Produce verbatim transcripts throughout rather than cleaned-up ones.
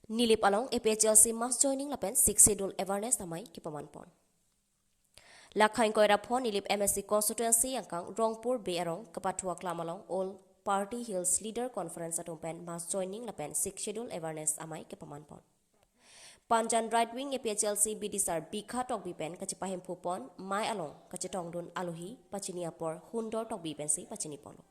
Nilip along A P H L C mass joining lapen Sixth Schedule awareness amei kepaman pon. Lakhai ingkoi ra pho Nilip M A C constituency angkang Rongpur Bey arong Kapathu Aklam along All Party Hills Leader Conference atum pen mass joining lapen Sixth Schedule awareness amei kepaman pon. Panjan Right Wing A P H L C B D sar Bikha Tokbi pen kachepahemphu pon amei along kachetongdun alohi pachini apor Hundor Tokbi pensi pachini ponlo.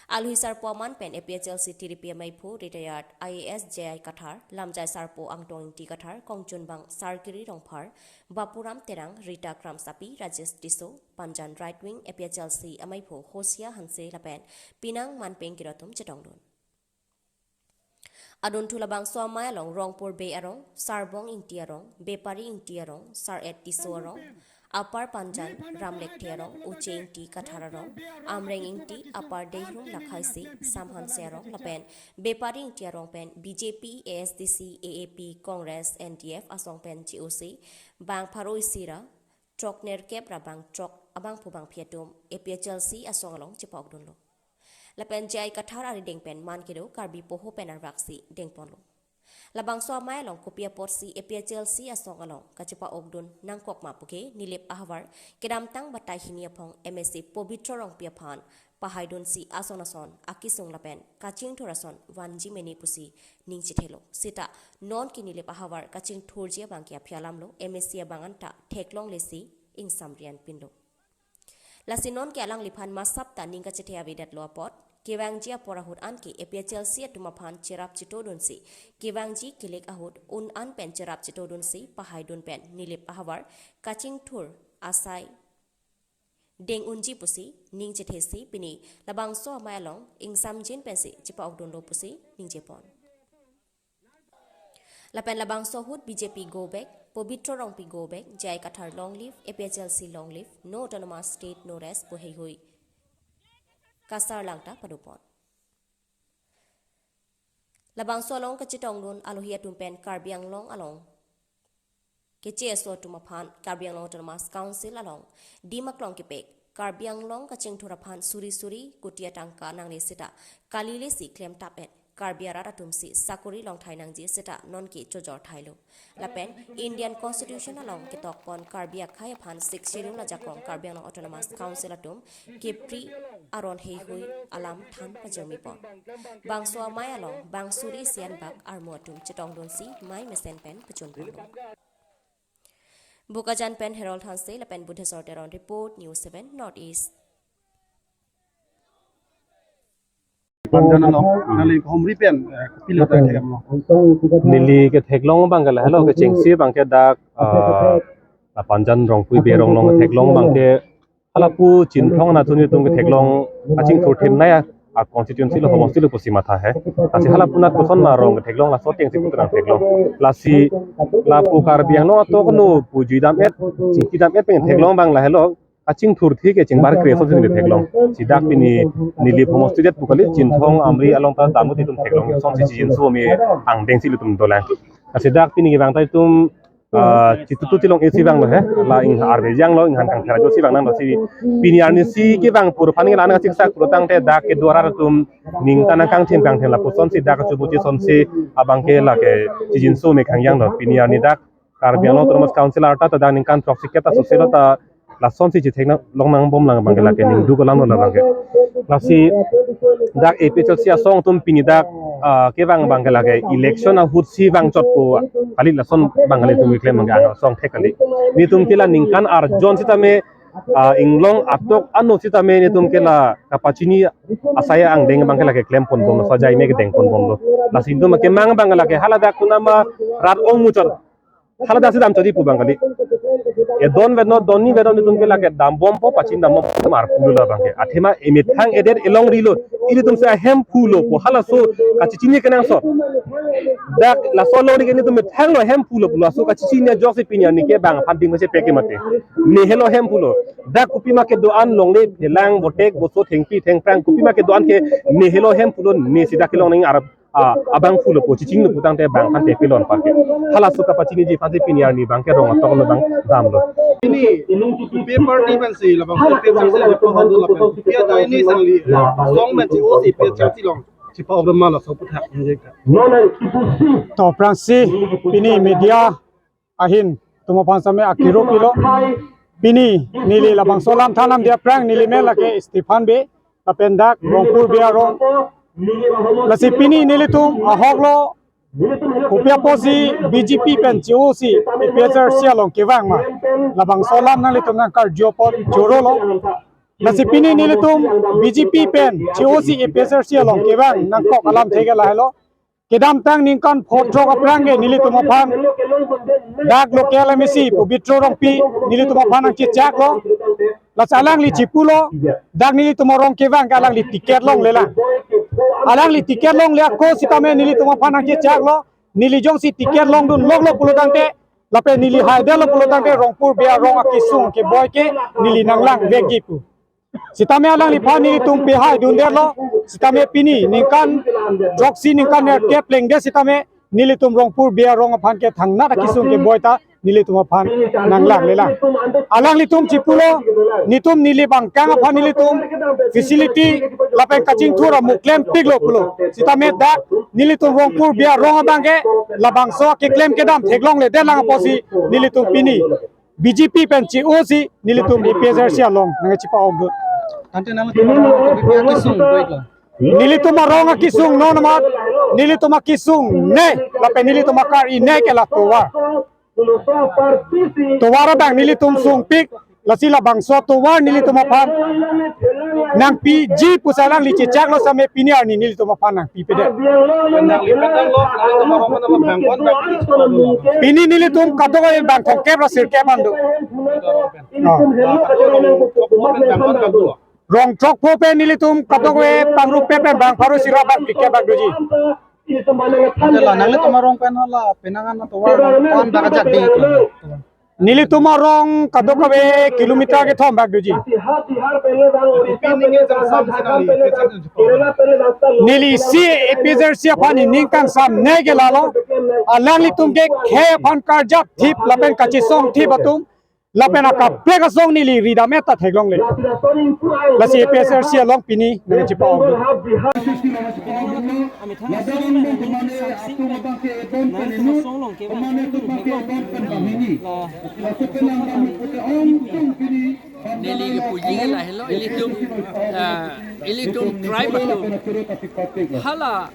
Alohi sarpo aman pen A P H L C T D P ameiphu retired I A S J I Kathar, lamjai sarpo Angtong Ingti Kathar, kongchunbang Sarkiri Rongphar, Bapuram Terang, Rita Kramsapi, Rajesh Tisso, Panjan Right Wing A P H L C ameiphu Hosia Hanse lapen penang manpeng kiro atum chetongdun. Adunthu labangso amei along Rongpur Bey arong, Sarbong Ingti arong, Bepari Ingti arong, Sar-et Tisso arong, Upper Panjan Ramlekthe arong, Uche Ingti Kathar arong, Amreng Ingti, Upper Dehrum Lakhaisi, Sam Hanse arong lapen Bepari Ingti arong pen B J P, A S D C, A A P, Congress, N D F asong pen G O C bang pharo isi ra throk nerkep ra bang throk abangphu bangphi atum A P H L C asong along chepa-okdunlo. Lapen J I Kathar arideng pen man kedo Karbi poho pen arvaksi dengponlo. Labangso amei along kopi apotsi A P H L C asong along kachepa-okdun nangkok ma puke Nilip ahavar kedamtang batai hini aphong M A C Pobitro Rongpi aphan pahaidunsi ason ason akesung lapen kachingthur ason vanji mene pusi ning chethelo. Seta nonke Nilip ahavar kachingthurji abangke aphi alamlo, M A C abang anta theklonglesi ingsam rian pinlo. Lasi nonke alangliphan masap ta ning kachethe avedetlo apot, kevangji apor ahut anke A P H L C atum aphan cherap chetodunsi, kevangji kelek ahut un an pen cherap chetodunsi pahaidun pen Nilip ahavar kachingthur asai deng unji pusi ning chethesi pini labangso amei along ingsamjin pensi chepa-okdunlo pusi ningjepon. Lapen labangso ahut B J P go back, Pobitro Rongpi go back, J I Kathar long live, A P H L C long live, no autonomous state, no rest pu heihui kasarlang ta padopon. Labangso along kachetongdun alohi atum pen Karbi Anglong along keche aso atum aphan Karbi Anglong Autonomous Council along dim aklong kepek Karbi Anglong kachingthur aphan suri suri kuti atangka nangne seta kalilesi klemtap-et Karbi arat atumsi sakori longthai nangji seta nonke chojor thailo. Lapen Indian Constitution along ketokpon Karbi akhei aphan Sixth Schedule ajakong Karbi Anglong Autonomous Council atum kepri aron heihui alam than pajirmipon. Bangso amei along bang suri isi anbak armu atum chetongdunsi mei mesen pen pachunponlo. Bokajan pen Harold Hanse lapen Budhesor Teron report, News seven North East. Panjan along, neli humri pen, eh, kopilo ta theklong. Neli ketheklong abangke lahelo, kechengsi abangke dak, eh, la Panjan Rongpur Bey arong along ketheklong abangke halapu Chinthong anatthu nelitum ketheklong kachingthur thim nai a constituency lo, homosti lo pusi matha he. Lasi halapu anat koson ma arong ketheklong, laso atengsi putu nangtheklong. Lasi lapu Karbi Anglong atok no pu jui dam-et, chingki dam-et pen theklong abang lahelo. Kachingthurthe kachingbar kre asonsi neli theklong. Si dak pini Nilip homosti det pu kali, Chinthong Amri along ta dam-ut itum theklong. Asonsi chijinso me angdengsi ilitum dolang. Lasi dak pini kevang ta itum, ah, chitutu tilong isi vanglo he. La ing arve janglo, inghan kangthera ajosi vang nanglo si. Pini arnisi kevang pur aphan ke la nangchiksak pulo tangte dak kedo arat atum ning ta nangkangthim kangthim lapuson si dak kachubuchi asonsi abangke lake chijinso me khangjanglo. Pini arni dak Karbi Anglong Autonomous Council arta ta dak ningkan throksi kep ta soselo ta lasonsi chethek nang longnang bomlang abangke lake ning duk alam lo labangke. Lasi dak A P H L C asong atum pini dak, ah, kevang abangke lake election ahutsi vangchot pu kali, lason abang kali itum keklem abangke asong thek kali. Nelitum ke la ningkan arjon sitame, ah, inglong atok ano sitame nelitum ke la kapachini asai angdeng abangke lake klemponbomlo, sajai me kedengponbomlo. Lasi itum kemang abangke lake hala dak kunama rat ongmuchot. Hala dak si damchotji pu abang kali. Edon vedon, donni vedon itum ke lake dambompo, pachin dambompo, mar pulo labangke. Athema emethang edet elongrilo, ilitum si ahemphu lo pu halaso kachechini kenangsot. Dak laso alongri ke nelitum methang lo hemphu lo pu laso kachechini ajoksi pini arni kevang aphan ding mese peke mate. Ne helo hemphu lo. Dak kopima kedo-an longle phelang botek boso thengpi thengphrang kopima kedo-an ke ne helo hemphu lo, ne si dak kelong nang arap ah, abangphu lo pu chechini lo pu tangte bang aphan te pilon parke. Halaso kapachiniji aphansi pini arni abangke rong atok lo abang damlo. Ini paper ni pensi labang paper pensi labang paper ni sangli song pensi o si paper silong. Chipa-ok doma laso aphuthak ningje ka. To aphrangsi pini media ahin atum aphan same akiro pilo. Pini neli labangso alam than damde aphrang, neli men lake Stephen Bey, lapen dak Rongpur Bey arong. Lasi pini nelitum ahok lo, kopi apotsi B J P pen che-osi A P H L C along kevang ma, labangso alam nanglitum nangkarju apot choro lo. Lasi pini nelitum B J P pen che-osi A P H L C along kevang nangkok alamthe ke lahelo. Kedamtang ningkan pho throk aphrang ke nelitum aphan dak local M A C Pobitro Rongpi nelitum aphan nangchechak lo. Lasi alangli chipulo, dak nelitum arong kevang ke alangli ticket longlelang. Alangli ticket longle ako sitame nelitum aphan nangchechak lo. Neli jongsi ticket longdun longlo pulo tangte, lapen neli haidetlo pulo tangte Rongpur Bey arong akesung keboi ke neli nanglangvekji pu. Sitame alangliphan nelitum pehaidundetlo. Sitame pini ningkan throksi ningkan nerkep lengdet sitame nelitum Rongpur Bey arong aphan ke thangnat akesung keboi ta nelitum aphan nanglanglelang. Alanglitum chipulo, netum neli bangkang aphan nelitum facility lapen kachingthur amu klempiklo pulo. Sitame dak nelitum Rongpur Bey arong abang ke labangso keklem kedam theklongledetlang apotsi nelitum pini B J P pen che-osi nelitum A P H L C along nangchipa-ok do. Tangte nangtum arong kopi apot akesung doiklo? Nelitum arong akesung non amat, nelitum akesung ne, lapen nelitum akar-i ne ke la tovar. Tovar abang nelitum sungpik, lasi labangso tovar nelitum aphan nangpiji pusi alangli chechaklo sitame pini arni nelitum aphan nangpipedet. Nangli pedang lo, nangtum arong mana bang kon bang. Pini nelitum kadokave bang thomkep ra sirkep an do. Ah. Rong throk pho pen nelitum kadokave pangrup pe pen bang pharo sira bang phlikep bak doji. Ante la nanglitum arong pen hala penang an tovar pan bak ajak di. Nelitum arong kadokave kilometer kethom bak doji. Neli isi A P H L C aphan ning kangsam ne ke lalo. Alanglitum ke khei aphan karjap thip lapen kachesong thip atum lapen akaprek asong neli ridam-et ta theklongle. Lasi A P H L C along pini nangchipa-ok do. Neli kepuji lahelo, ilitum, ah, ilitum tribe atum hala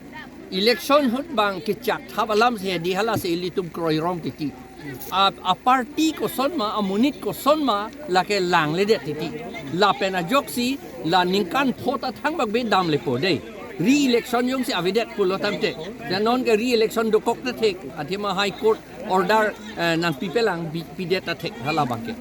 election ahut bang kechak thap alamsi di halasi ilitum kroirong titi. A, a party koson ma, amonit koson ma, lake langledet titi. Lapen ajoksi la ningkan pho ta thangbak be damlepo dei. Re-election jongsi avedet pulo tangte, te non ke re-election dokok ta thek, athema High Court order, eh, nangpipelang, pi-, pidet ta thek hala abang ke.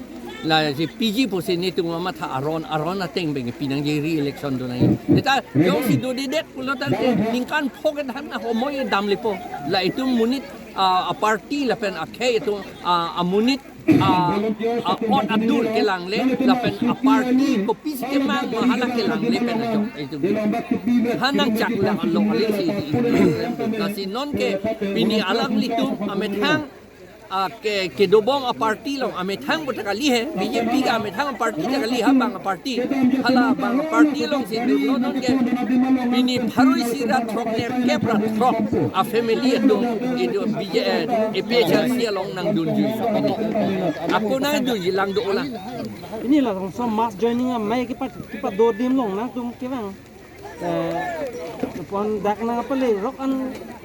Lasi piji pusi netum amatha aron, aron ateng beng pinangji, re-election donangji. Teta jongsi dodedet pulo tangte ningkan pho ke than na homoi damlepo. La itum monit, ah, a party lapen akhei atum, ah, amonit, ah, ah, ot adur kelangle lapen a party kopisi kemang ma hala kelangle pen ajok itum. Ha nangchaklang along alingsi di. Lasi non ke pini alanglitum amethang, ah, ke, kedobom a party along amethang bo ta kali he, B J P ke amethang a party ta kali, ha bang a party. Hala bang a party alongsi dun non non ke pini pharo isi ra throk nerkep ra throk a family atum itum B J, eh, A P H L C along nangdunji pini. Ako nangdunji lang do lang. Pini labangso mass joining amei kepa, kepadodim along nangtum kevang. Eh, pon dak nangpalerok an,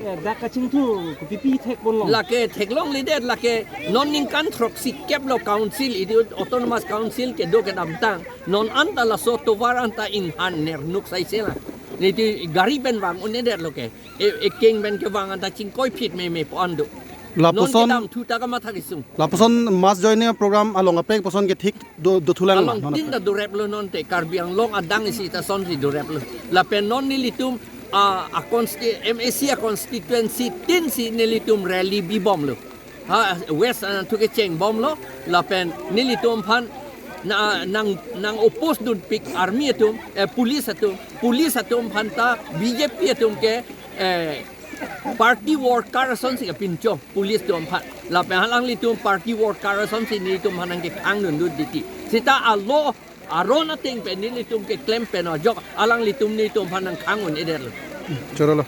eh, dak kachingthur kopipi thekponlong? Lake theklongledet, lake non ningkan throksikep lo council, itum autonomous council kedo kedamtang. Non anta laso tovar anta inghan nernuk saise la. Niti gari pen vang un-edetlo ke. E, ekeng pen kevang anta chingkoiphit meme po an do. Non lapuson kedamthu ta kamatha kesung. Lapuson mass joining program along apek puson ke thik do, dothulang ma, along non tin apek ta doreplo non te, Karbi Anglong adang isi ta sonsi doreplo. Lapen non nelitum, ah, a consti-, M A C a constituency tin si nelitum rally bibomlo. Ha, West, ah, thu kechengbomlo, lapen nelitum aphan na, nang, nang oppose dunpik army atum, eh, police atum, police atum aphan ta B J P atum ke, eh, party worker asonsi kapinchong police atum aphan. Lapen alanglitum party worker asonsi nelitum aphan nangkekhang dundun titi. Seta alo aron ateng pen nelitum keklem pen ajok alanglitum nelitum aphan nangkhang un-edetlo. Chorolo.